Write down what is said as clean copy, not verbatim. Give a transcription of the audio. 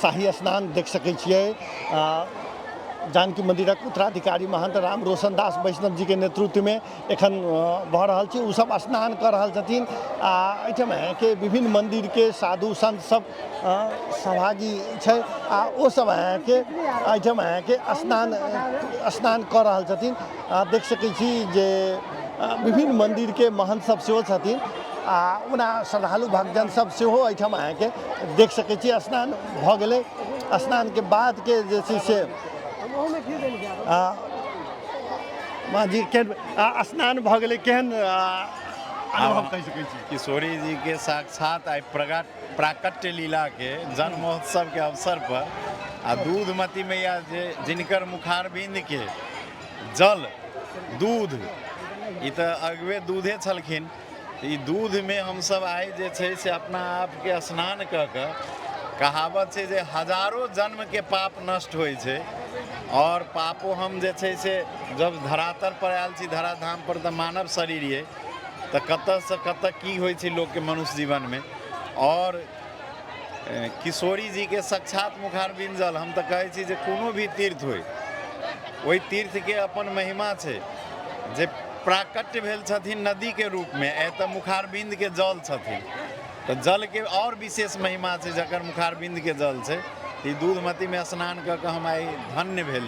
शाही स्नान देख सकै छियै। जानकी मन्दिरक उत्तराधिकारी महन्त राम रोशन दास वैष्णव जीके नेतृत्वमे एखन भऽ रहल छै। ओसभ स्नान कऽ रहल छथिन आ एहिठाम अहाँके विभिन्न मन्दिरके साधु सन्त सब सहभागी छै आ ओसभ अहाँके एहिठाम अहाँके स्नान स्नान कऽ रहल छथिन। देख सकै छी जे विभिन्न मन्दिरके महन्त सब सेहो छथिन आ ओना श्रद्धालु भक्तजन सब सेहो एहिठाम अहाँके देख सकै छी। स्नान भऽ गेलै। स्नानके बादके जे छै से माँ जी केहन स्नान भऽ गेलै, केहन अनुभव कहि सकै छी? किशोरी जी के साक्षात आइ प्रगट प्राकट्य लीला के जन्म महोत्सव के अवसर पर आ दूधमती मैया जे जिनकर मुखारबिंद के जल दूध, ई तऽ अगवे दूधे छलखिन, ई दूधमे हमसभ आइ जे छै से अपना आपके स्नान कऽ कऽ, कहावत छै जे हजारो जन्मके पाप नष्ट होइ छै आओर पापो हम जे छै से जब धरातल पर आयल छी, धराधाम पर, तऽ मानव शरीर ये तऽ कतऽसँ कतऽ की होइ छै लोकके मनुष्य जीवनमे। आओर किशोरी जीके साक्षात मुखारबिंद जल, हम तऽ कहै छी जे कोनो भी तीर्थ होइ, ओहि तीर्थके अपन महिमा छै जे प्राकट्य भेल छथिन नदीके रूपमे, एतऽ मुखारबिंदके जल छथिन तऽ जलके आओर विशेष महिमा छै जकर मुखारबिंदके जल छै। ई दूधमतीमे स्नान कऽ कऽ हम आइ धन्य भेल।